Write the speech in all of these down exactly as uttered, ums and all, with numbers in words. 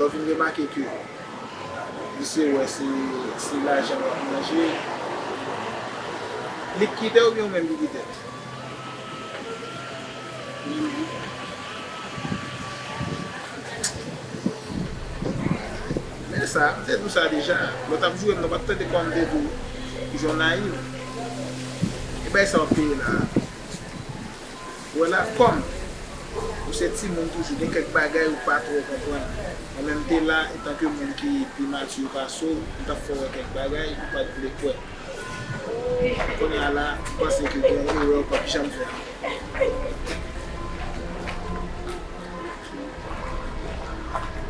Lè w vin remake ke misye wè se, se lajan w ap manje, li k kite w oubyen ou menm ki kite l? Men sa, m te di w sa deja. Lè w t ap joure m nan, w pa t tande kòman m te di w, Jonayiv. E bay sa w ap peye la a. Ou wè la, kòm ou se timoun toujou, gen kèk bagay ou pa twò konprann. Mwen menm m te la, antanke moun ki pi matye pase w, m t ap fè w wè kèk bagay ou pa t vle kwè. Kounye a la, m panse ke gen yon erè ou p ap janm fè ankò.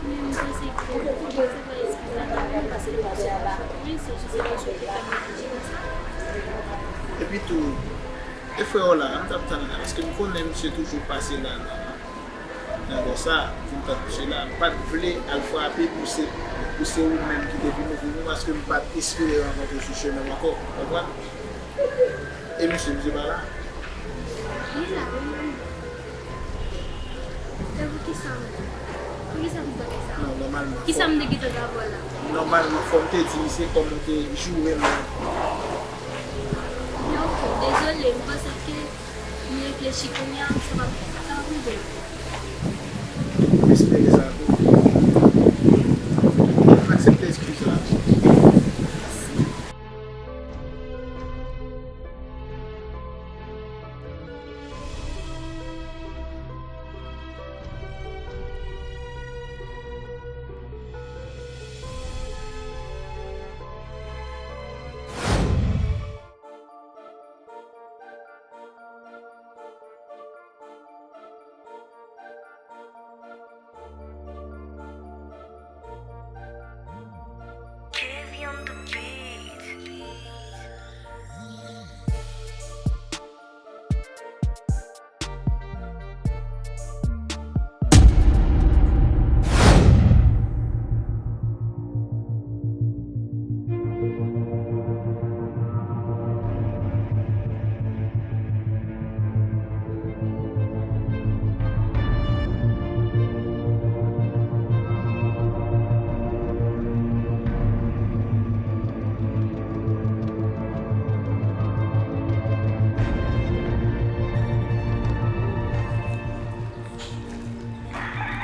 Men m panse ke se pa eskiz la nan men, paske m se yon fòt mwen, se jis yon jwèt ki fè m reflechi konsa. Epi tou, e frè w la, m t ap tann la, paske m konnen misye toujou pase la nan, nan bò sa, m vin tann misye la. M pa t vle al frape pou se, pou se ou menm ki te vin ouvri m, paske m pa t espere rankontre w sou chemen m ankò, w konprann? E misye, misye pa la? Li la, wi, manmi. E poukisa, poukisa m fè sa? Non, nòmalman, kisa m te gentan ta fè la? Nòmalman, fò m te di misye kòm ou te joure m nan. Men oke, dezole, m panse ke m reflechi kounye a, sa p ap, sa p ap rive. M espere sa tou. M aksepte eskiz la. Mèsi.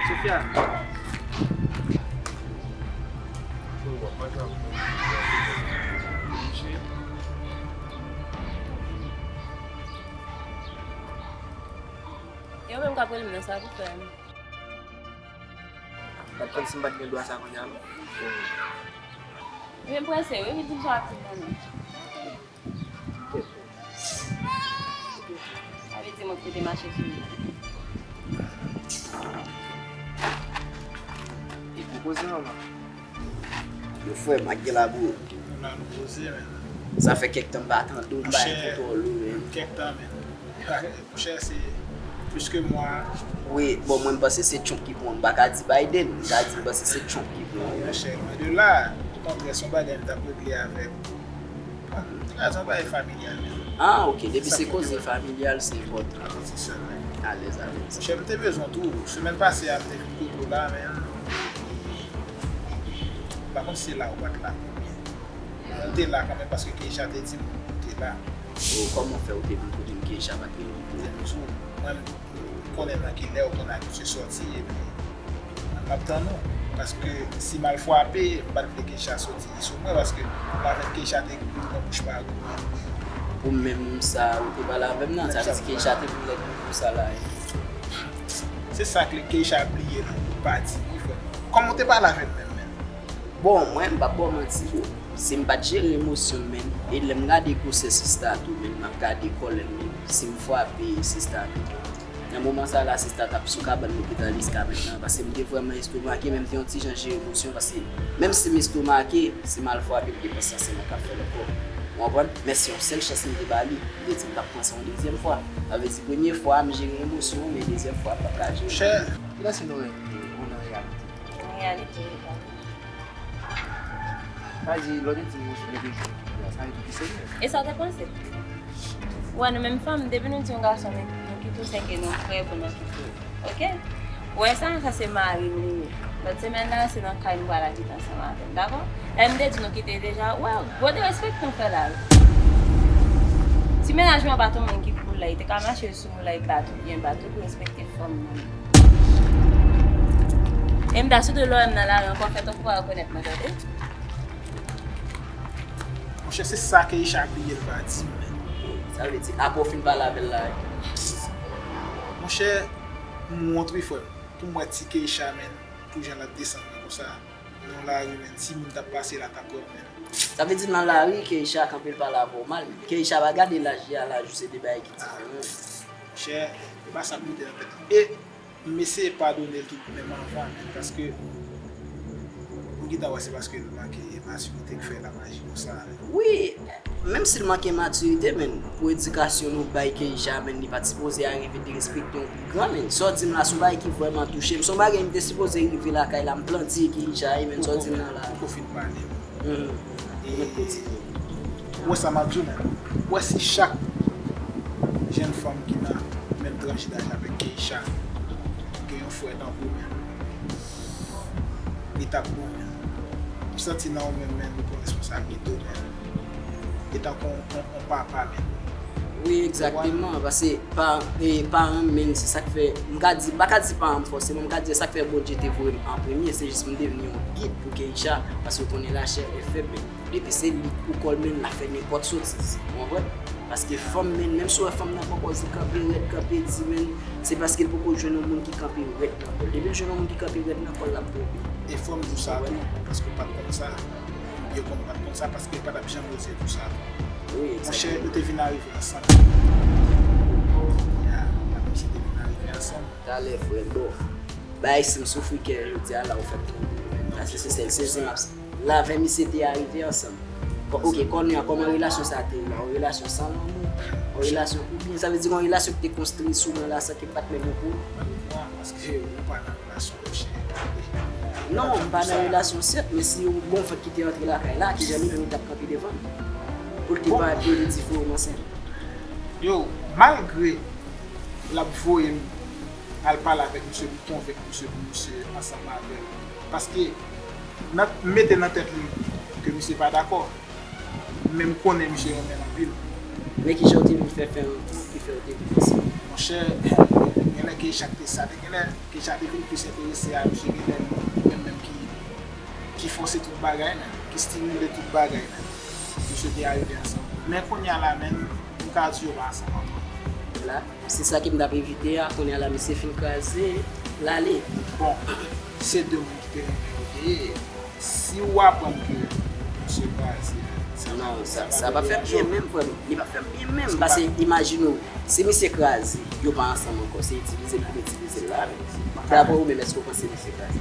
Sofia. E ou menm k ap rele m nan, sa pou fè m. Mwen konn si m pa t gen dwa sa kounye a, non. Ebyen, prese, wi, vin di m sa w ap di m nan, non. Sa vle di mwen pote mache sou li. E pou koze manman. Yo frè m ak gen labou. Nou la nou poze, men. Sa fè kèk tan m pa tande w, m pa gen kontwòl ou, men. Kèk tan, men. Monchè, se plis ke mwa. Wi, bon, mwen m panse se Trump ki pran, m pa ka di Biden, m ka di m panse se Trump ki pran. Monchè, lwen de la, okontrè, se yon bagay m t ap regle avèk ou. Ah, se yon bagay familyal, men. Ah, ok, depi se koze familyal, se enpòtan. Se sa, men. Alèz, alèz. Monchè, m te bezwen tou. Semèn pase a, m te vin kote w la, men. M pa konn si se la ou pa t la. Mwen te la kanmenm paske Keisha te di m ou te la. O, kòman fè ou te vin kote m, Keisha pa t rele m pou ou? Mwen, m konnen nan ki lè ou konn abitye sòti, epi m ap tann ou. Paske si m al frape, m pa t vle Keisha soti sou mwen, paske m avèk Keisha te gou nan bouch pa gou. Ou menm sa, ou te pale avè m nan, sa vle di Keisha te vin lèd pou sa la, e. Se sa ke Keisha bliye nan tout pati, wi, frè m. Kòman ou te pale avè m menm, menm? Bon, mwen, m p ap ba w manti, bro. Si m pa t jere emosyon m, menm, e lè m gade gwosè sista tou, menm, m ap gade kòlè m, menm, si m frape sista tou. Nan moman sa la, sista t ap sou kabann lopital jiska mentnan, paske m te vrèman estomake, men m te yon ti jan jere emosyon, paske menm si m estomake, si m al frape, m te panse se mwen k ap fè l ankò. Ou konprann? Men se yon sèl chans m te ba li. M te di m t ap pran sa yon dezyèm fwa. Sa vle di, premye fwa, m jere emosyon, men dezyèm fwa, m p ap ka jere. Monchè. Kilès se nou reyalite? Yon reyalite, wi, pa. Sa di, lè w te di m ou sou de jou, sa vle di ki serye. E sa w te panse? Ou wè, nou menm fanm, depi nou di yon gason, nou, nou kite w, se ke nou prè pou nou kite w. Ok? Wè sa, sa se mari m li ye. Lòt semèn la, se nan kay m pral abite ansanm avè l, dakò? Lè m te di nou kite deja, wè, gwo derespekte nou fè la wi. Si mennaj mwen pa t yon moun ki koul la, li te ka mache sou mwen la, li bat ou byen bat ou pou respekte fanm nan. E m ta sou de lò m nan lari ankò, fè tankou w pa rekonèt mwen, tande? Monchè, se sa Keisha bliye l pa di m, menn. Sa vle di, apre w fin pale avè l la. Monchè, m wont wi, frè m. Pou m wè ti Keisha, menn, pou jan l ap desann nan konsa. Nan lari, menn, si moun t ap pase la, t ap wè l, menn. Sa vle di nan lari, Keisha kanpe l pale avè w mal, menn. Keisha pa gade laj li a, laj ou se de bagay ki diferan. Monchè, e pa sa k monte nan tèt li. E M eseye padone l tou menm anvan, menn, paske m gentan wè se paske l manke matirite k fè l ap aji konsa. Wi, menm si l manke matirite, menn, pou edikasyon nou bay Keisha, menn, li pa t sipoze arive derespekte yon pi gran, menn. Sa w di m la, se yon bagay ki vrèman touche m. Se yon bagay m te sipoze rive lakay la, m plante Keisha, e menn, sa w di m nan la. Poko fin pale. Mhm. E, ou wè sa m ap di w, menn? Ou wè si chak jèn fanm ki nan menm tranch daj avèk Keisha gen yon frè tankou w, menn, li t ap bon, menn. M santi nan ou menm, menn, ou pran responsablite w, menn. E tankou yon, yon, yon papa, menn. Wi, egzakteman. Paske pa, e, paran m, menn, se sa k fè, m ka di, m pa ka di paran m fòseman, m ka di sa k fè Bondye te voye m an premye, se jis m te vin yon gid pou Keisha, paske w konnen lachè e fèb, menn. Depi se li pou kò l, menn, l ap fè nenpòt sotiz. Ou konprann? Paske fanm, menn, menm si w wè fanm nan poko di kanpe rèd, kanpe di, menn, se paske l poko jwenn yon moun ki kanpe rèd nan kò l. Depi l jwenn yon moun ki kanpe rèd nan kò l, l ap tonbe. E fò m di w sa tou, paske w pa t konn sa. Yo konn pa t konn sa paske pa t ap janm oze di w sa tou. Wi, monchè, nou te vin arive ansanm. Ya, mwen menm si te vin arive ansanm. Talè, frè, bon. Bagay si m soufri kè jodi a la, ou fè m tonbe. Paske se sèl sezi m ap lave misye te arive ansanm. Bon, ok, kounye a, kòman relasyon sa te ye la? Yon relasyon san lanmou? Yon relasyon oubyen sa vle di yon relasyon ki te konstwi sou mwen la san ke m pa t menm okouran? Paske ou pa nan relasyon, monchè. Non, m pa nan relasyon, sèt, men si yon bon fèt ki te antre lakay la, kijan li menm li t ap kanpe devan m? Pou l te pa, pou li di frè m ansent. Yo, malgre l ap voye m al pale avèk misye, m konvenk misye pou misye ansanm avè l. Paske nan, m mete nan tèt li ke misye pa dakò. Men m konnen misye renmen l anpil. Men kijan w te vin fè, fè yon twoup ki fè w te vin ansanm? Monchè, genlè Keisha te sa, te genlè Keisha te vin plis enterese a misye, genlè menm, menm ki, ki fòse tout bagay, menm, ki stimile tout bagay, menm. Misye te arive ansanm. Men kounye a la, menm, m ka di yo pa ansanm ankò. La, se sa ke m t ap evite a, kounye a la, misye fin kraze, l ale. Bon, se de moun ki te renmen yo te ye. Si w aprann ke misye kraze, sa pa, non, sa, sa pa fè m byen menm, frè m. Li pa fè m byen menm. Paske, imajine w, si misye kraze, yo pa ansanm ankò, se itilize l pou itilize l la menm. Daprè ou menm, èske w panse misye kraze?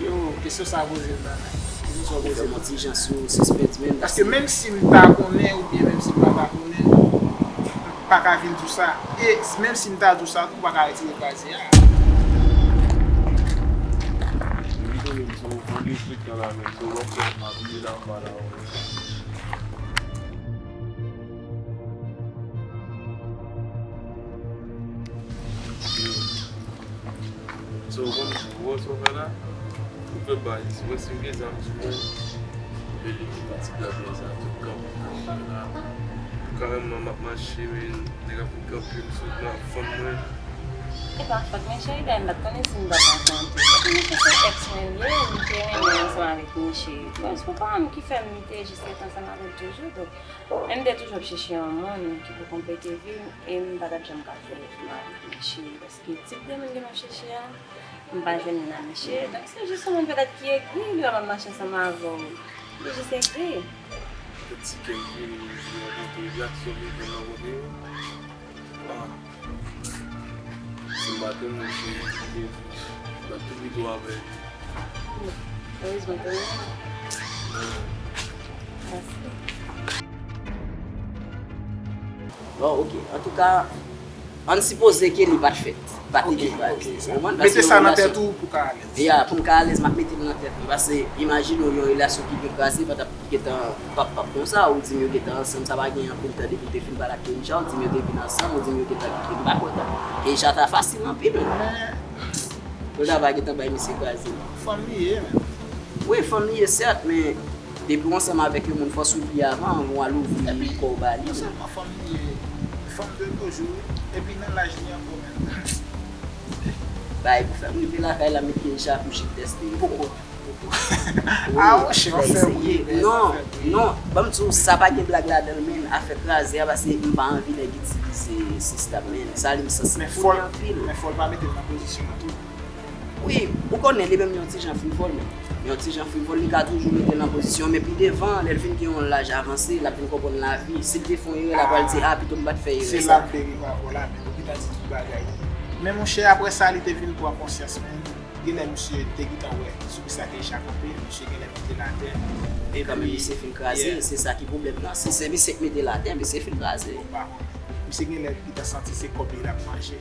Yo, kesyon sa poze m la, menm. Kesyon sa poze m. Fè m yon ti jan sou sispens menm. Paske menm si m ta konnen, oubyen menm si m pa ta konnen, m pa ka vin di w sa. E menm si m ta di w sa tou, ou pa ka retire kraze a. Li konnen m se yon gwo lespri k nan la men, se yon WhatsApp m ap li la, m pa la. So, ou konn, ou wè sa w fè la? Ou fè baz, ou wè si m gen zam sou mwen, e li ki pati blag mwen sa, tout kanpe kanpe la. Karèman, m ap mache, men nèg ap vin kanpe m sou nan fanm mwen. E pa fòt mwen, cheri, dayè m pa t konnen si m t ap rankontre. Paske misye se èks mwen li ye, m te renmen ansanm avèk misye. Bon, se pa m ki fè m te jis ret ansanm avè l toujou, donk, men m te toujou ap chèche yon moun ki pou konplete vi m, e m pa t ap janm ka fè fi m avèk misye, paske tip de moun ke m ap chèche a, m pa jwenn nan misye. Donk, se jis yon moun petèt ki egri, li wè m ap mache ansanm avè w. Li jis egri. Ti kè m vini, m vini rankontre, reyaksyon m vin fè m rankontre yo. Ah. Se maten mwen se, se, m ap tou pito avè. Erezman ke wi. Mèsi. Bon, ok. Antouka, ann sipoze ke li pa t fèt. Pa t gen baz. Ou konprann? Mete sa nan tèt ou pou w ka alèz. Ya, pou m ka alèz, m ap mete l nan tèt mwen. Paske, imajine w yon relasyon ki vin kraze, pa t ap gentan pap pap konsa, ou di m yo gentan ansanm, sa pa gen anpil tan depi m te fin pale ak Keisha, ou di m yo te vin ansanm, ou di m yo gentan kite, m pa kwè tan. Keisha ta fasil anpil, wi. Men, Yo ta va gentan bay misye kraze. Fanm li ye, men. Wi, fanm li ye, sèt, men depi w ansanm avèk yon moun, fò w soufri avan, anvan w al ouvri kò w ba li. Non sèlman fanm li ye, fanm de nos jours, wi. Epi nan laj li ankò, men. Bay pou fè m rive lakay la, met Keisha pou jik tèste. Poko. Ah, monchè, w ap fè wi, men non, non, ban m di w, sa pa gen blag ladan l, men afè kraze a, paske m pa anvi nèg itilize sistèm, men sa li m santi pou li anpil. Men fò l pa mete l nan pozisyon an tou. Wi, ou konnen, li menm yon ti jan frivòl, men yon ti jan frivòl, li ka toujou mete l nan pozisyon, men pi devan, lè l vin gen yon laj avanse, l ap vin konprann lavi. Si l te fè yon erè, l ap pral di, ah, pito m pa t fè erè sa. Se la m te rive avè w la, men ou gentan di tout bagay. Men monchè, apre sa, li te vin pran konsyans, men. Genlè misye te gentan wè sou kisa Keisha kanpe, misye genlè mete l atè. E kanmenm misye fin kraze, se sa ki pwoblèm nan. Si se misye k mete l atè, misye fin kraze. Bon, m pa konnen. Misye genlè gentan santi se kòb li l ap manje.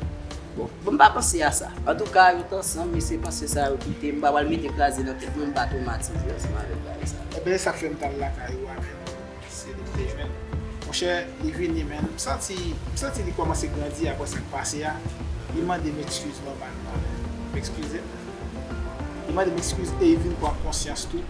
Bon, bon, m pa panse a sa. Antouka, yo t ansanm, misye panse sa, yo kite. M pa pral mete kraze nan tèt mwen, m pa twomatize ansanm avèk bagay sa. Ebyen, e sa k fè m t al lakay ou a, men. Se li m te jwenn. Monchè, li vini, men m santi, m santi li kòmanse grandi apre sa k pase a. Li mande m ekskiz nòmalman, men m ekskize l. Li mande m ekskiz e li vin pran konsyans tou.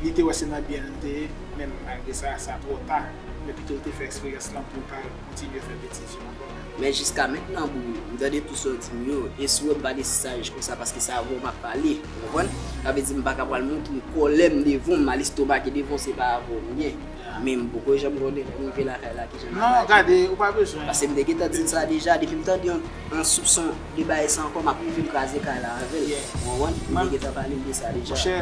Li te wè se nan byen l m te ye, men malgre sa, sa twò ta. Men pito l te fè eksperyans lan pou l pa kontinye fè betiz yo ankò. Men jiska mentnan, bro, m tande tout sa w di m yo, e si w wè m pa de saj konsa, paske se avè w m ap pale, ou konprann? Sa vle di m pa ka pral montre kòlè m devan w, m mal estomake devan w, se pa avè w m ye. Men m poko janm konnen lè m rive lakay la kijan m ap aji. Non, gade, ou pa bezwen. Paske m te gentan di l sa deja, depi m tande yon, yon soupson de bagay sa ankò, m ap rive m kraze kay la avè l. Ou konprann? M te gentan pale l de sa deja. Monchè,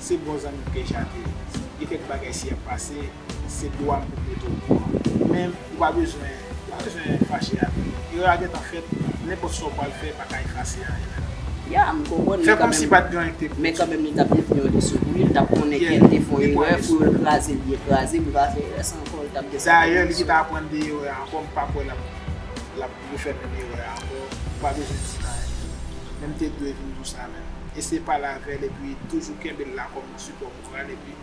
se bon zanmi m Keisha te ye. Gen kèk bagay si y ap pase, se dwa m pou m mete w okouran. Men ou pa bezwen, ou pa bezwen fache avè l. Erè a gentan fèt, nenpòt sa w pral fè pa ka efase anyen menm. Ya, m konprann. Fè kòmsi pa t gen anyen ki te pwodui. Men kanmenm, li t ap devni yon leson pou li, li t ap konnen ke l te fè yon erè, fò l kraze, li kraze, pou l pa fè erè sa ankò, li t ap gen sa. Dayè, li gentan aprann de erè a ankò, m pa kwè l ap, l ap refè menm erè a ankò, ou pa bezwen di l anyen. Men m te dwe vin di w sa menm. Eseye pale avè l epi toujou kenbe l la kòm yon sipò moral epi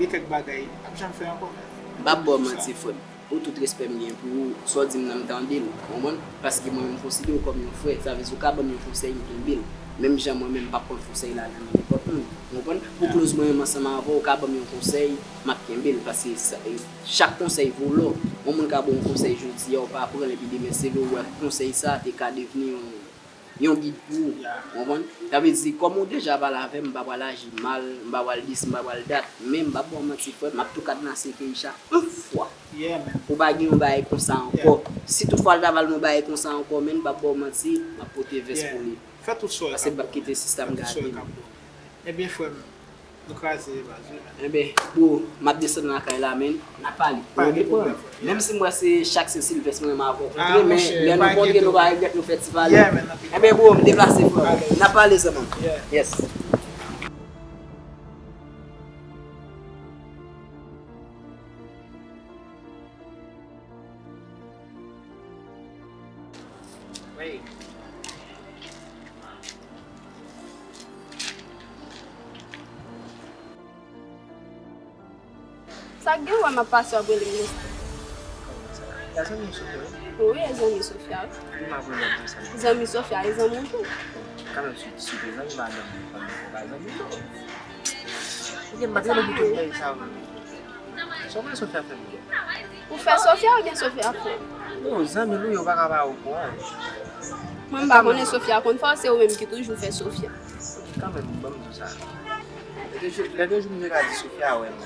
gen kèk bagay, m p ap janm fè ankò, men. M p ap ba w manti, frè m. Pou tout respè m gen pou ou, sa w di m nan, m tande l, ou konprann? Paske mwen menm, m konsidere w kòm yon frè. Sa vle di, ou ka ban m yon konsèy, m kenbe l. Menm jan mwen menm, m p ap pran konsèy la nan men nenpòt moun, ou konprann? Pou koz mwen menm ansanm avè w, ou ka ban m yon konsèy, m ap kenbe l. Paske sa, e, chak konsèy vo lò. Yon moun ka ba w yon konsèy jodi a, ou pa pran l, epi demen se lè w wè konsèy sa a te ka devni yon yon gid pou ou. Ou konprann? Sa vle di, kòm ou deja pale avè m, m pa pral aji mal, m pa pral dis, m pa pral dat, men m p ap ba w manti, frè m, m ap tou kadnase Keisha yon fwa. Pou pa gen yon bagay konsa ankò. Si toutfwa l ta pral gen yon bagay konsa ankò, men m p ap ba w manti, m ap pote vès pou li. Paske m p ap kite sistèm gate m. Ebyen, frè m, Nou kraze baz wi, men. Enben, bro, m ap desann lakay la, men n ap pale. Pa gen pwoblèm, frè. Menm si m wè se chak Sen Silvès mwen menm avè w kontre, men lè nou kontre, nou pa regrèt nou fè ti pale. Enben, bro, m deplase, frè. N ap pale, zanmi m. Yes. Sa k gen, wè m ap pase w ap rele m Nestor. E zanmi Sofia wi? Wi, e zanmi Sofia wi. Zanmi Sofia e zanmi w tou. Kanmenm si, si te zanmi madanm mwen, fanmi mwen pa zanmi non. Ou gen m pa t rele pou tout bagay sa yo non. Sa w konnen Sofia fè m? Ou fè Sofia oubyen Sofia fè w? Non, zanmi nou yo pa ka pa okouran. Mwen m pa konnen Sofia konn fè w, se ou menm ki toujou fè Sofia. Kanmenm, ban m di w sa. Lè de jou, lè de jou m te ka di Sofia wè m,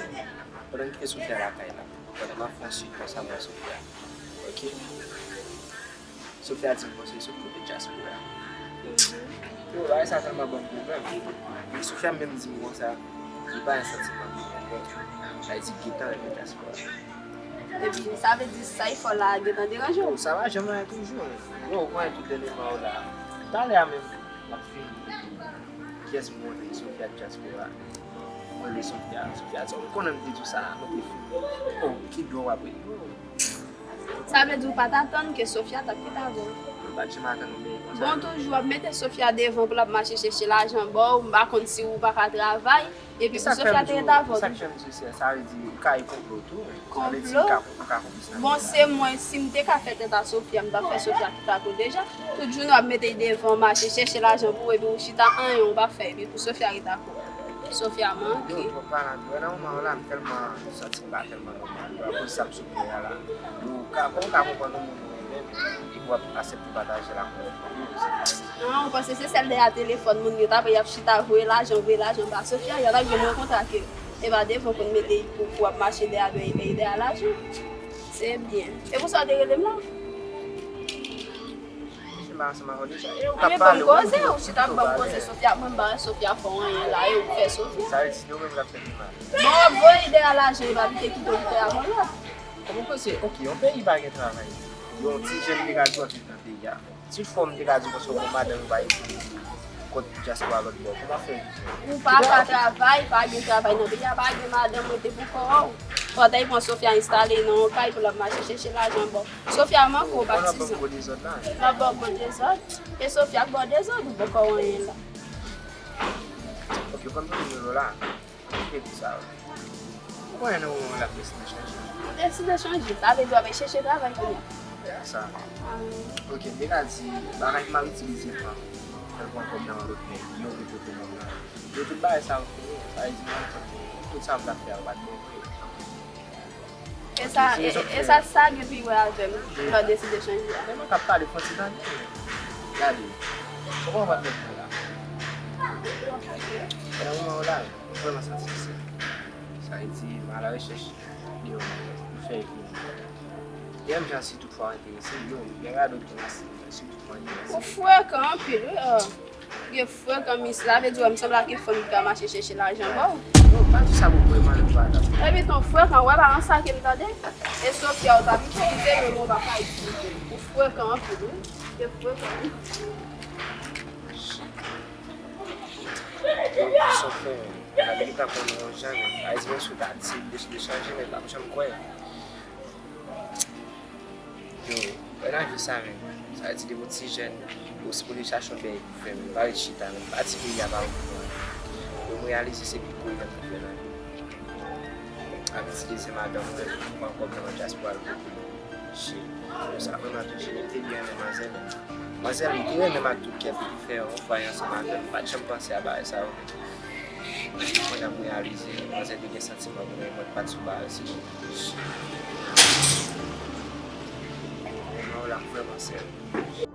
pandan m kite Sofia lakay la, pandan m ap fè yon sipò sa mwen Sofia. Ok? Sofia di m konsa, li sot kote dyaspora. Yo, bagay sa tèlman ban m pwoblèm. Sofia menm di m konsa, li pa gen santiman pou mwen. Sa vle di gentan renmen dyaspora. Epi, sa vle di sa e fò la gentan deranje w? Yo, sa pa janm anyen toujou. Yo, ou konnen tout dènyèman yo la. Talè a menm, m ap fin. Kiyès m konnen? Sofia dyaspora. Mwen rele Sofia. Sofia di, ou konnen m te di w sa, mwen te fou. Oh, ki dlo w ap rele? Sa vle di ou pa t atann ke Sofia t ap kite avè w? Ou pa t janm atann ou benyen konsa. Bon, toujou w ap mete Sofia devan pou l ap mache chèche lajan ba w, m pa konn si ou pa ka travay, epi pou Sofia te ret avè w toujou. Sa k fè m di w se, sa vle di ou ka gen konplo tou, men. Sa vle di ou ka, ou ka konplis nan bagay la. Bon, se mwen, si m te ka fè tèt a Sofia, m t ap fè Sofia kite ak ou deja. Tout jounen w ap mete l devan, mache chèche lajan pou ou, epi ou chita anyen ou pa fè, epi pou Sofia ret ak ou. Sofia manke. Yo, twòp palan, yo, nan moman yo la, m tèlman santi m pa tèlman nòmal, yo, akoz sa m sot wè a la. Yo, ka, kòman w ka konprann yon moun ou renmen, epi w ap aksepte pataje l ak yon lòt moun? An, ou panse se sèl dèyè telefòn moun yo t ap, y ap chita voye lajan, voye lajan ba Sofia, y ap gen mwen kontrake. E pa devan pou n mete pou, pou w ap mache dèyè dèyè dèyè lajan. Se byen. E pou sa w te rele m la? Mesye, m pa ansanm avè w deja. E ou t ap pale, ou menm ki te koze, ou chita ap ban m koze Sofia, mwen m pa wè Sofia fè w anyen la, e ou k fè Sofia. Sa vle di se ou menm k ap fè pi mal. Bon, w ap voye dèyè lajan, e pa li te kite w kite avè w la. Kòman w panse, ok, yon peyi pa gen travay. Yon ti jèn te ka di w ap viv nan peyi a. Ti fò m te ka di w konsa, bon, madanm ou pa ekri kont dyaspora lòt bò. Kòman fè? Ou pa ka travay, pa gen travay nan peyi a, pa gen madanm rete pou kò w. Fò w ta pran Sofia enstale nan yon kay pou l ap mache chèche lajan ba w. Sofia manke w patizan. L ap ba w gwo dezòd la. L ap ba w gwo dezòd. E Sofia k ba w dezòd, ou poko wè anyen la. Ok, konn pou nimewo la. Ki te di sa, wi. Ou konnen nan moman w la deside chanje. Ou deside chanje. Sa vle di w ap chèche travay kounye a. Sa. Ok, m te ka di, bagay m ap itilize plan. Fè l pran kòb nan men lòt nèg. Yo ki pote kòb nan. Yo tout bagay sa yo fini. Sa vle di, mwen, tout sa m t ap fè a, yo pa t bon vre. E sa, e, e sa, sa gen pi wè avè m, lè w deside chanje a. Men mwen k ap pale fon ti tande. Gade, kòman w ap fè pou la? Nan moman w la, m vrèman santi m sèl. Sa vle di, m alarechèch de yon moun pou fè epi m. Menm jan si toutfwa w enterese, yo, gen radòt ki nan sitou. Ou frekan anpil, wi. Ah. Gen frekan, mis la, vle di wè m sanble ak yon fanm ki ka mache chèche lajan ba w. Non, pa di sa pou vrèman, lè m pa la. Epi ton frekan, wè pa nan sa ke m tande. E Sofia ou t ap itilize, men mwen pa ka itilize. Ou frekan anpil, wi. Gen frekan, wi. Yo, Sofia, m pa t gentan konnen yon jan, men. Ayiti, menm si w ta di, deside chanje, men m p ap janm kwè. Yo, wè nan vi sa menm. Sa vle di depi w ti jèn, ou sipoze chache yon bèy pou fè, men pa ret chita, men pati peyi a pa bon pou mwen. Yo, m reyalize se pi kouri nan fè nan vi. Ap itilize madanm mwen pou pran kòb nan dyaspora l pou kouri. Shit. Yo, sa vrèman touche m. M te byen renmen manzèl. Manzèl, m te renmen m ak tout kè pou fè yon fwaye ansanm avè l. M pa t janm panse a bagay sa yo. Kounye a m reyalize, manzè te gen santiman pou mwen, mwen t pa t sou bagay sa. Moman w la vrèman sèl.